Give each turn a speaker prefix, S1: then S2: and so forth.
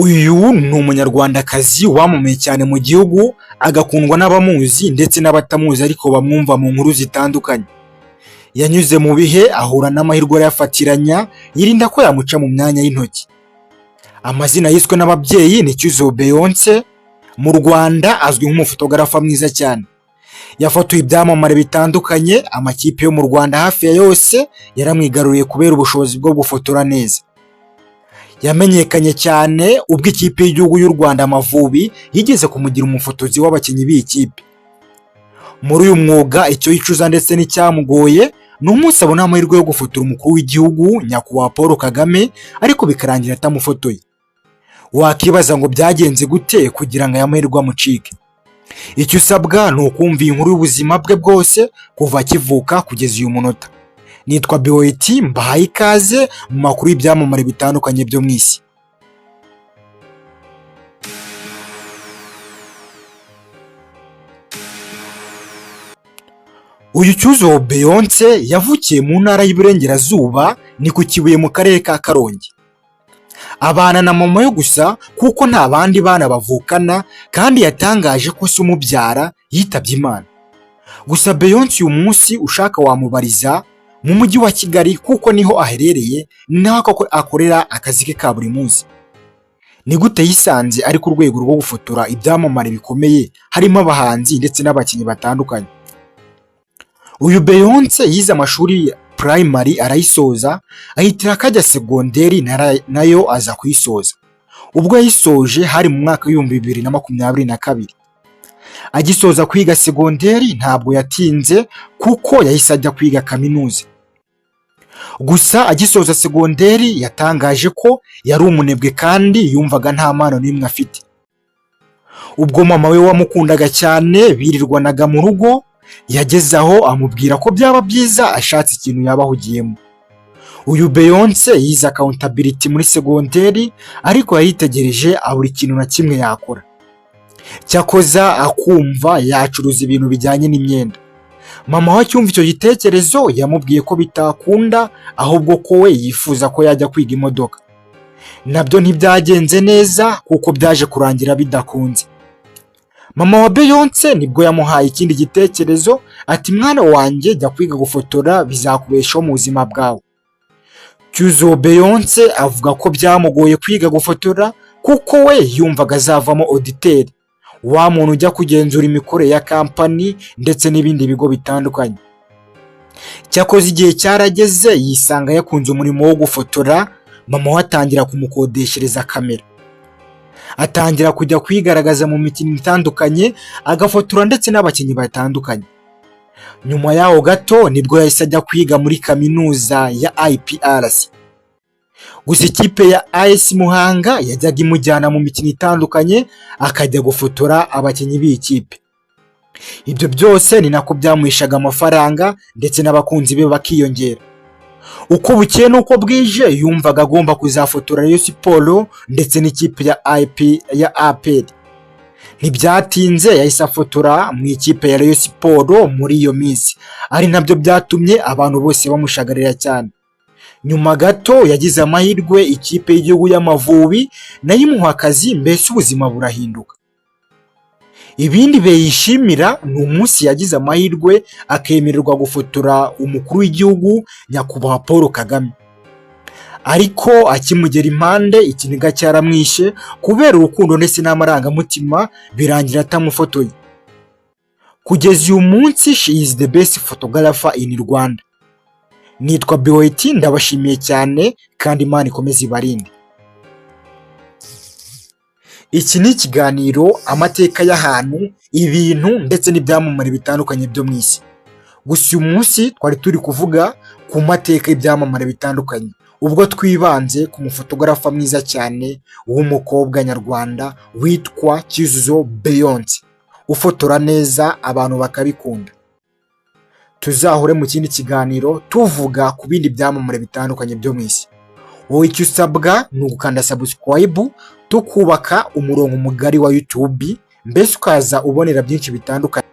S1: Uyu ni umunyarwandakazi wamamaye cyane mu gihugu, agakundwa n'abamuzi ndetse n'abatamuzi ariko bamwumva mu nkuru zitandukanye. Yanyuze mu bihe ahura n'amahirwe arayafatiranya, yirinda ko yamuca mu myanya y'intoki. Amazina yiswe n'ababyeyi ni Cyuzuzo Beyonce, mu Rwanda azwi nk'umufotogarafa mwiza cyane. Yafotoye ibyamamare bitandukanye, amakipe yo mu Rwanda hafi ya yose yaramwigaruriye kubera ubushobozi bwo gufotora neza. Yamenyekanye cyane ubwo ikipe y'igihugu y'u Rwanda Amavubi yigeze kumugira umufotozi w'abakinnyi b'iyi kipe. Muri uyu mwuga icyo yicuza ndetse n'icyamugoye ni umunsi abona amahirwe yo gufotora umukuru w'igihugu Nyakubahwa Paul Kagame, ariko bikarangira atamufotoye. Wakibaza ngo byagenze gute kugira ngo aya mahirwe amucike? Icyo usabwa ni ukumva iyi nkuru y'ubuzima bwe bwose kuva akivuka kugeza uyu munota. Nitwa Biweti, mbahaye ikaze mu makuru y'ibyamamare bitandukanye byo mu isi. Uyu Cyuzuzo Beyonce yavukiye mu ntara y'Iburengerazuba, ni ku Kibuye mu karere ka Karongi. Abana na mama we gusa kuko nta bandi bana bavukana, kandi yatangaje ko se umubyara yitabye Imana. Gusa Beyonce uyu munsi ushaka wamubariza mu mujyi wa Kigali kuko niho aherereye, ni naho akorera akazi ke ka buri munsi. Ni gute yisanze ari ku rwego rwo gufotora ibyamamare bikomeye harimo abahanzi ndetse n'abakinnyi batandukanye? Uyu Beyonce yize amashuri primary arayisoza, ahitira akajya segonderi nayo aza kuyisoza. Ubwo yayisoje hari mu mwaka w'2022. Agisoza kwiga segonderi ntabwo yatinze kuko yahise ajya kwiga kaminuza. Gusa agisoza segonderi yatangaje ko yari umunebwe kandi yumvaga nta mpano n'imwe afite. Ubwo mama we wamukundaga cyane birirwanaga mu rugo, yageze aho amubwira ko byaba byiza ashatse ikintu yaba ahugiyemo. Uyu Beyonce yize accountability muri segonderi, ariko yaritegereje abura ikintu na kimwe yakora. Cyakoza akumva yacuruza ibintu bijyanye n'imyenda. Mama we acyumva icyo gitekerezo yamubwiye ko bitakunda, ahubwo ko we yifuza ko yajya kwiga imodoka. Nabyo ntibyagenze neza kuko byaje kurangira bidakunze. Mama wa Beyonce nibwo yamuhaye ikindi gitekerezo ati mwana wanjye jya kwiga gufotora bizakubeshaho mu buzima bwawe. Cyuzuzo Beyonce avuga ko byamugoye kwiga gufotora kuko we yumvaga azavamo auditeur, wa muntu ujya kugenzura imikorere ya kampani ndetse n'ibindi bigo bitandukanye. Cyakoze igihe cyarageze yisanga yakunze umurimo wo gufotora, mama we atangira kumukodeshereza kamera. Atangira kujya kwigaragaza mu mikino itandukanye, agafotora ndetse n'abakinnyi batandukanye. Nyuma yaho gato nibwo yahise ajya kwiga muri kaminuza ya IPRC. Gusa ikipe ya AS Muhanga yajyaga imujyana mu mikino itandukanye, akajya gufotora abakinnyi b'iyi kipe. Ibyo byose ni nako byamuhishaga amafaranga ndetse n'abakunzi be bakiyongera. Uko bukeye n'uko bwije yumvaga agomba kuzafotora Rayon Sports ndetse n'ikipe ya IP ya APR. Ntibyatinze yahise afotora mu ikipe ya Rayon Sports muri iyo minsi, ari nabyo byatumye abantu bose bamushagarira cyane. Nyuma gato yagize amahirwe ikipe y'igihugu y'Amavubi nayo imuha akazi, mbese ubuzima burahinduka. Ibindi beyishimira ni umunsi yagize amahirwe akemererwa gufotora umukuru w'igihugu Nyakubahwa Paul Kagame. Ariko akimugera impande ikiniga cyaramwishe kubera urukundo ndetse n'amarangamutima, birangira atamufotoye. Kugeza uyu munsi she is the best photographer in Rwanda. Nitwa Biweti, ndabashimiye cyane kandi Imana ikomeze ibarinde. Iki ni ikiganiro amateka y'ahantu, ibintu ndetse n'ibyamamare bitandukanye byo mu isi. Gusa uyu munsi twari turi kuvuga ku mateka y'ibyamamare bitandukanye, ubwo twibanze ku mufotogarafa mwiza cyane w'umukobwa nyarwanda witwa Cyuzuzo Beyonce, ufotora neza abantu bakabikunda. Tuzahure mu kindi kiganiro tuvuga ku bindi byamamare bitandukanye byo mu isi. Wowe icyo usabwa ni ugukanda subscribe, tukubaka umurongo mugari wa YouTube, mbese ukaza ubonera byinshi bitandukanye.